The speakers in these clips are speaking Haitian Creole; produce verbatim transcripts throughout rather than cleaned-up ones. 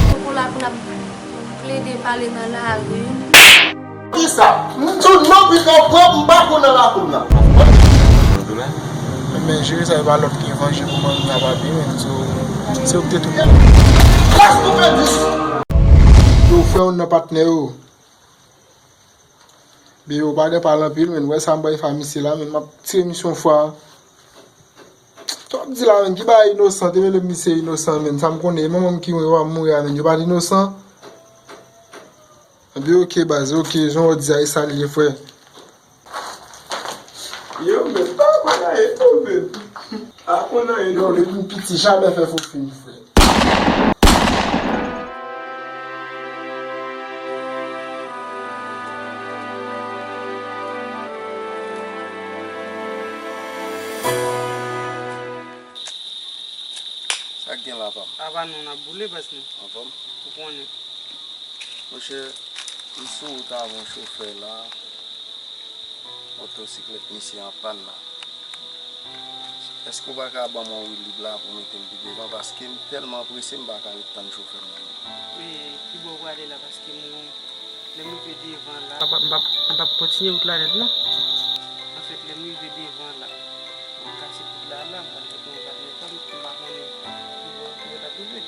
Koko la pou n ap plede pale nan lari. Kisa? M di w non, pito pran m pa pou nan lakou m nan. Men jere sa, e pa lòt ki vanje pou manmi a, papi, men so, se ou ki te tout. Klas pou fè dis. Yo fè youn nan patnè yo. Bebe, ou pa gen pale anpil, men wè sa m bay fa misye la, men m ap tire misyon fwa. Sa w ap di la, men ki bagay inosan, te rele misye inosan, men sa m konnen, e manman m ki mwen, papa m mouri a, men yo pa t inosan. Epi oke baz, oke, jan w di a, e sa l ye, frè. Yo, men pa konn anyen tou, men. Pa konn anyen tou. Yo, depi m piti, jamè fè fo fim, frè. Sa k gen la, pa m? Apa nou, n ap boule, baz nou. Anfòm? Ou konnen. Monchè, m sou wout avè yon chofè la. Motosiklèt misye an pàn la. Èske w pa ka ban m yon woulib la pou mete m pi devan? Paske m tèlman prese, m pa ka ret tann chofè m nan. Men, ki bò w prale la? Paske m, lè m rive devan la, m p ap, m p ap, m p ap kontinye wout la nèt, non. Anfèt, lè m rive devan la, m kase kout la, la, m pral kote yon patnè pa m, m pa konnen ki bò, ki bò l ap rive.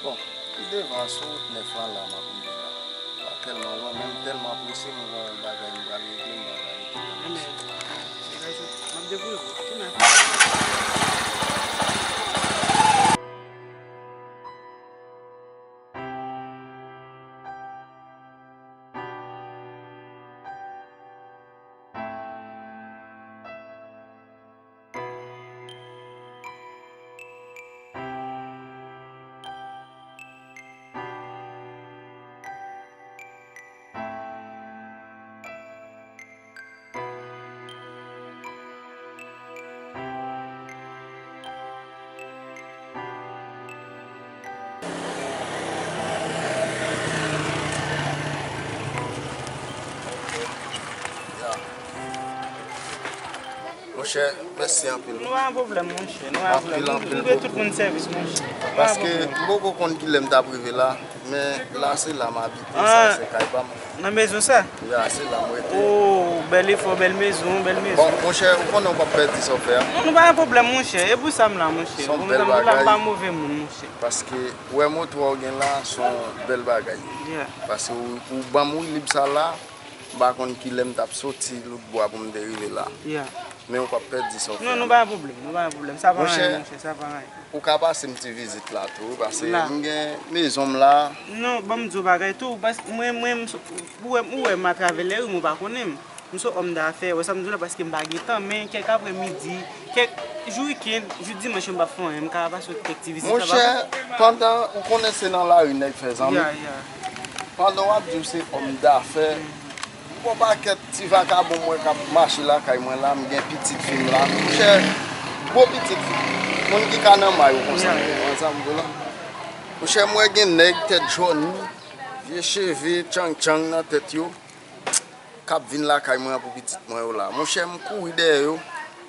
Bon, pi devan, sou wout nèf lan la, m ap rive la. Pa tèlman lwen, men m tèlman prese, m gen yon bagay m pral regle, m pa ka rete tann. Ebyen, bagay sou, m ap deboule, wi. Tounen. Monchè, mèsi anpil. Nou pa gen pwoblèm, monchè. Nou pa gen pwoblèm. Anpil, anpil. Nou dwe tout moun sèvis, monchè. Paske m poko konn kilè m t ap rive la, men la se la m abite, sa se kay pa m. Nan mezon sa? Ya, se la m rete. Oh, bèl efò, bèl mezon, bèl mezon. Bon, monchè, ou konnen w p ap pèdi sa w fè a. Non, nou pa gen pwoblèm, monchè. E pou sa m la, monchè. Se yon bèl bagay. M pa move moun, monchè. Paske, wè, moto a w gen la, se yon bèl bagay. Yeah. Paske ou, ou ban m woulib sa la, m pa konn kilè m t ap soti Loutbwa pou m te rive la. Yeah. Men ou p ap pèdi sa w fè a. Non, nou pa gen pwoblèm, nou pa gen pwoblèm. Sa pa anyen, monchè, sa pa anyen. Ou ka pase m ti vizit la tou, wi, paske m gen mezon m la. Non, ban m di w bagay tou, paske mwen, mwen, m sou, ou wè, ou wè m atravè lè ri, men w pa konnen m. M se yon òm dafè, wè sa m di w la, paske m pa gen tan, men kèk aprèmidi, kèk jou wikenn, jou dimanch, m p ap fè anyen, m ka pase w kèk ti vizit la, papa. Monchè, pandan, ou konnen se nan lari nèg fè zanmi. Ya, ya. Pandan w ap di w se òm dafè, m gon pakèt ti vakabon m wè k ap mache lakay mwen la, m gen pitit fi m la. Monchè, gwo pitit fi, moun ki ka nan may ou konsa, konsa m di w la. Monchè, m wè gen nèg tèt jòni, vye cheve, tchang tchang nan tèt yo, k ap vin lakay mwen an pou pitit mwen yo la. Monchè, m kouri dèyè yo.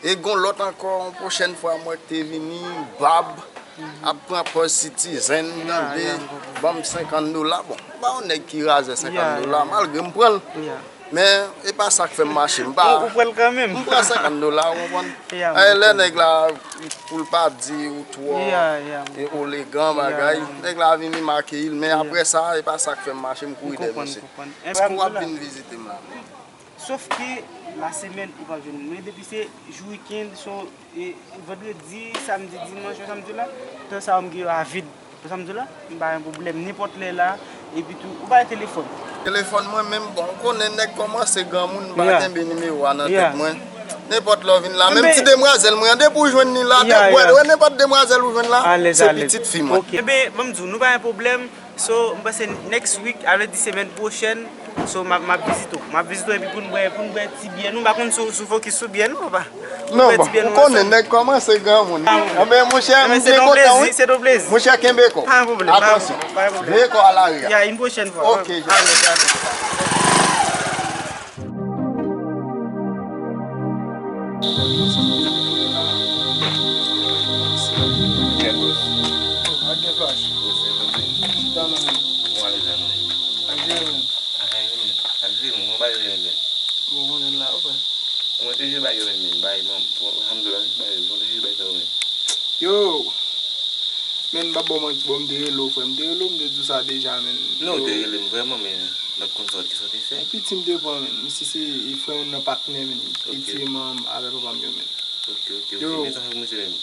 E gon lòt ankò, yon pwochèn fwa m wè k te vini, bab, ap pran pòz sitizenn, tande, ban m senkant dola. Bon, m pa yon nèg ki razè senkant dola, malgre m pran l. Men, e pa sa k fè m mache, m pa. Ou, ou pran l kanmenm. M pran senkant dola, ou konprann? E lè nèg la, pou l pa di ou twò, e olegan bagay, nèg la vin li make l, men apre sa, e pa sa k fè m mache, m kouri dèyè misye. Èske w ap vin vizite m la? Sòf ke lasemèn ou p ap jwenn mwen. Depi se jou wikenn, se, e, vandredi, samdi, dimanch, wè sa m di w la, tan sa yo m gen yo a vid. Wè sa m di w la, m pa gen pwoblèm. Nenpòt lè la, Epi tou, ou pa gen telefòn? Telefòn mwen menm, bon, ou konnen nèg kòmanse granmoun, m pa kenbe nimewo a nan tèt mwen. Nenpòt lè w vin la, menm ti demwazèl mwen an, depi w jwenn li la, nenpòt demwazèl ou jwenn la, se pitit fi mwen. Enben, ban m di w, nou pa gen pwoblèm. So, m panse next week, avèdi semèn pwochèn, so, m ap, m ap vizite w. M ap vizite w epi pou n bwè, pou n bwè ti byè nou. M pa konn si w, si w fokis sou byè nou, papa. Non, bon, ou konnen nèg kòmanse granmoun. Enben, monchè, m byen kontan, wi. Monchè, kenbe kò w. Atansyon. Veye kò a lari a. Ya, ya, une prochaine fois. Ok, je. Chita nan men. Ak jere men. Ak jere men. Mwen bay jere men. Bon, konnen la, frè. Mwen te jere bay yo men, men. Bay, bon, alhamdoulilah, bay, mwen te jere bay sa yo men. Yo! Men, m p ap ba w manti, bon, m te rele w, frè. M te rele w, m te di w sa deja, men. Non, ou te rele m vrèman, men m p ap konn sa w, kisa w te fè. Yon piti m te pran, men. Misye se frè youn nan patnè, men. Li tire manman m avè papa m yo, men. Ok, ok, ok. Men sa fè pou misye menm?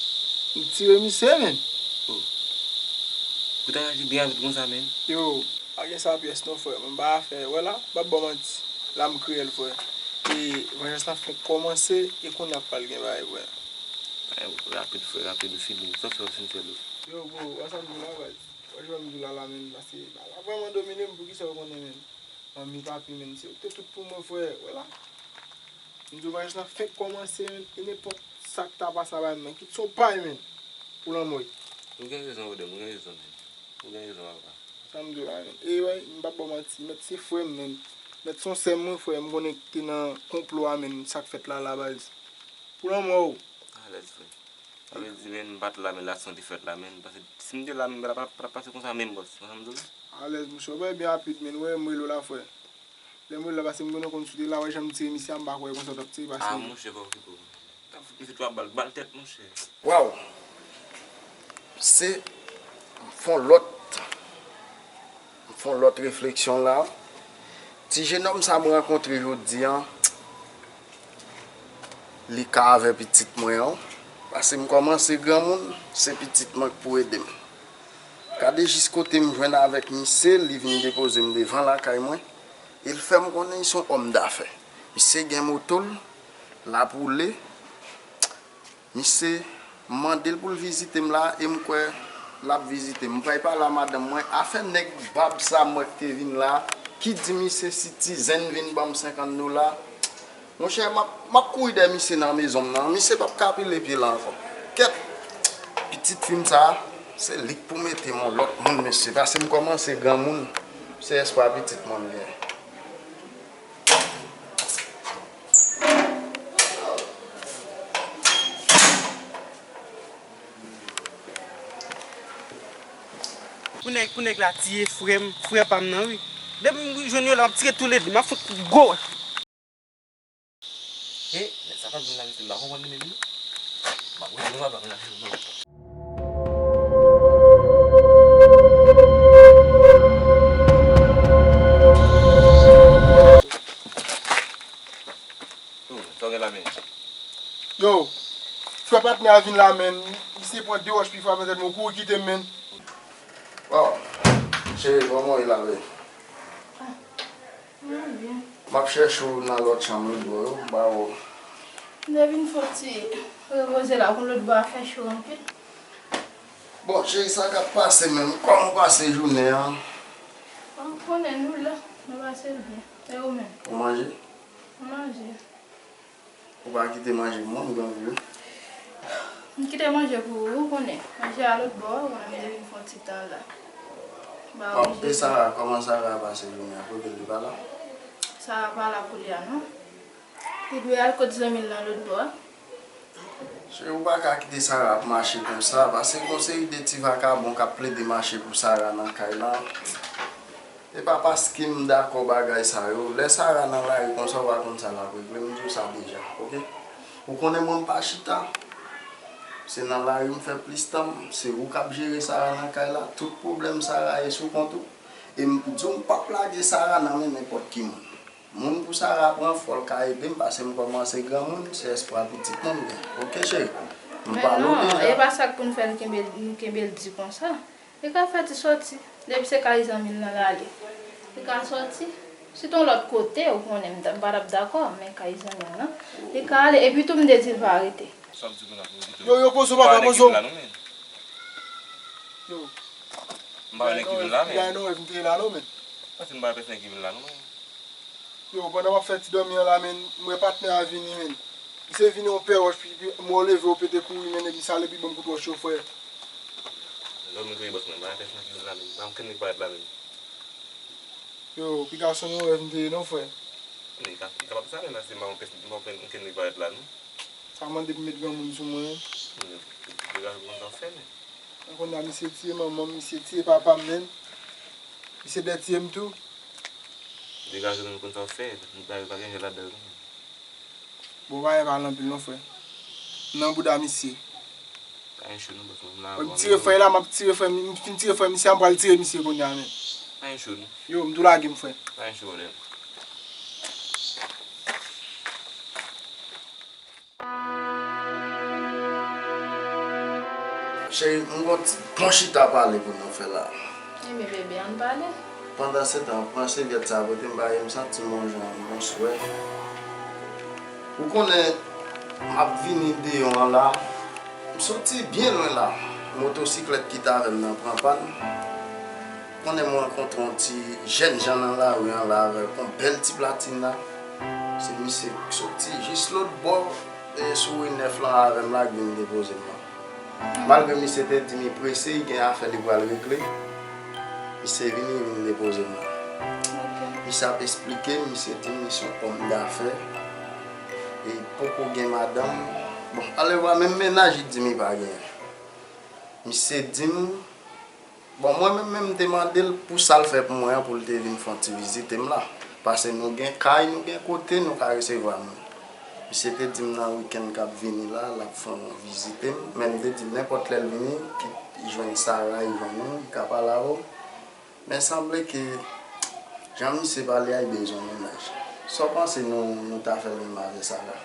M tire misye, men. Oh. Ou ta aji byen avèk konsa, men. Yo. Pa gen sa pyès non, frè. Mwen pa fè, wè la, m p ap ba w manti. La m kriyèl, frè. E vanjans lan fenk kòmanse, e kounye a pral gen bagay, frè. Ay, rapid, frè, rapid, ou fini. Sa w fè, ou fin fè l, wi. Yo, bro, wè sa m di w la, baz. Wè jan m di w la, la, menm, pase, bagay la vrèman domine m, poukisa ou konnen, menm? Manmi, papi, menm, se yo ki te tout pou mwen, frè, wè la. M di w, vanjans lan fenk kòmanse, menm, e nenpòt sa k ta pase a bay m nan, kit se w pay, menm, pou lanmò w. Ou gen rezon, Rodem, ou gen rezon, menm. Ou gen rezon, papa. Sa m di w la, menm. E, wè, m p ap ba w manti. Mèt se frè m, menm. Mèt se yon sè m, wi, frè. M konnen ki te nan konplo a, menm. Sa k fèt la, la, baz. Pou lanmò w. Alèz, frè. Sa vle di, menm, m pa t la, men laksyon te fèt la, menm. Paske si m te la, menm, bagay la pa t ap pase konsa, menm, bòs. Ou konprann sa m di w la? Alèz, monchè. Ou bay byen rapid, menm. Wè, m rele w la, frè. Lè m rele w la, paske m konnen w konn si w te la, wè jan m tire misye a, m pa kwè konsa w t ap tire, paske. Ah, monchè, pa okipe w. T ap fout misye twa bal, bal tèt, monchè. Waw! Se, m fè yon lòt, m fè yon lòt refleksyon la. Ti jenòm sa m rankontre jodi a, li ka avè pitit mwen an. Paske m kòmanse granmoun, se pitit mwen k pou ede m. Gade jis kote m jwenn avèk misye, li vin depoze m devan lakay mwen. E l fè m konnen li se yon òm dafè. Misye gen moto l, l ap woule. Misye, m mande l pou l vizite m la, e m kwè l ap vizite m. M pral pale a madanm mwen. Afè nèg bab sa m wè k te vin la, ki di misye si ti zen vin ban m senkant dola. Monchè, m ap, m ap kouri dèyè misye nan mezon m nan. Misye p ap ka pile pye la ankò. Kèt! Pitit fi m sa, se li k pou mete m yon lòt moun, mesye. Paske m kòmanse granmoun, se espwa pitit mwen m gen. Pou nèg, pou nèg la tiye frè m, frè pa m nan, wi. Depi m jwenn yo la, m ap tire toulede, m ap fout gwo. E, nèg sa pa vin la, mesye, m pa konprann li menm, non. M ap rete konsa, m ap vin la, non. Hmm, sa w gen la, men? Yo, frè patnè a vin la, men. Misye pran de wòch pi fò a, men tèt mwen kouri kite m, men. Waw, cheri, kòman w ye la, bebe? Mwen byen. M ap chèche w nan lòt chanm lòt bò yo, m pa wè w. M te vin fè yon ti repoze la, konn lòt bò a fè cho anpil. Bon, cheri, sa k ap pase menm? Kòman w pase jounen an? Bon, ou konnen nou la, nou pase l byen. E ou menm? Ou manje? M manje. Ou pa kite manje pou mwen, m gen anvi wi. M kite manje pou ou, ou konnen. Manje a lòt bò, ou konnen m te vin fè yon ti tan la. M pa oblije. E Sara, kòman Sara ap pase jounen an? Kote l, li pa la? Sara pa la kounye a non. Li dwe al kot zanmi l lan lòt bò a. Cheri, ou pa ka kite Sara ap mache konsa, paske gon seri de ti vakabon k ap plede mache pou Sara nan kay la. E pa paske m dakò bagay sa yo. Lè Sara nan lari konsa, ou pa konn sa l ap regle, m di w sa deja, oke? Ou konnen mwen m pa chita. Se nan lari m fè plis tan m. Se ou k ap jere Sara nan kay la. Tout pwoblèm Sara ye sou kont ou. E m di w m p ap lage Sara nan men nenpòt ki moun. Moun pou Sara pran, fò l ka ede m, paske m kòmanse granmoun, se espwa pitit mwen m gen. Oke, cheri? M pale w deja. Men non, e pa sa k pou n fè n kenbe, n kenbe l di konsa. Li ka fè ti sòti. Depi se kay zanmi l nan l ale. Li ka sòti. Si t on lòt kote, ou konnen m ta- m pa t ap dakò, men kay zanmi l nan. Li ka ale, epi tou m te di l pa rete. Sa w di kounye a pou m kite w? Yo, yo, poze w, papa, poze w. Yo. M pa wè nèg ki vin la, men. M pa wè nèg ki vin la, non, men. Paske m pa wè pèsonn ki vin la, non, men. Yo, pandan w ap fè ti dòmi an la, men, m wè patnè a vini, men. Misye vini yon pè wòch, pi, pi, m wè w leve, w pete kouri, men, nèg misye ale pi ban m kout wòch yo, frè. Lè m kriye bòs mwen, m pa wè pèsonn ki vin la, men. M pa wè okenn nèg parèt la, men. Yo, piga sou nou rèv m te ye non, frè. Men, li ka, li kapab sa, men, paske m pa wè pèsonn, m pa wè okenn nèg parèt la, non. Sa mande pou met granmoun sou mwen. Men, degaje w konn sa w fè, men. Kounye a misye tiye manman m, misye tiye papa m, men. Misye dè tiye m tou. Degaje w, men, konn sa w fè. Bagay pa gen jwèt ladan l, non. Bon, bagay pa anpil non, frè. M nan bouda misye. Pa gen cho non, bòs mwen, m la avè w. M tire frè la, m ap tire frè, m fin tire frè misye, m pral tire misye kounye a, men. Pa gen cho non. Yo, m tou lage m, frè. Pa gen cho, bòdèl. Cheri, m gon ti bon chita pale pou nou fè la. Ebyen, bebe, ann pale. Pandan se tan, pran sèvyèt sa pote m ba yo, m santi m yon jan, m gon swè. Ou konnen, m ap vini deyò an la, m soti byen lwen la. Motosiklèt ki t avè m nan pran pàn. Konnen m rankontre yon ti jènjan nan lari an la avèk yon bèl ti platina. Se misye k soti jis lòt bò, e sou ri nèf lan avè m la k vin depoze m nan. Malgre misye te di m li prese, li gen afè li pral regle, misye vini, li vin depoze m nan. Ok. Misye ap esplike m, misye di m li se yon òm dafè, e li poko gen madanm. Bon, anlè vwa menm mennaj li di m li pa genyen. Misye di m, bon, mwen menm, menm m te mande l pou sa l fè pou mwen an, pou l te vin fè yon ti vizite m la. Paske nou gen kay, nou gen kote nou ka resevwa moun. Misye te di m nan wikenn k ap vini la, l ap fè yon vizite m. Men m te di l nenpòt lè l vini, kit li jwenn Sara, li jwenn ou, li ka pale avè w. Men sanble ke jan misye pale a, li bezwen yon mennaj. Sa w panse nou, nou ta fè l menm avè Sara?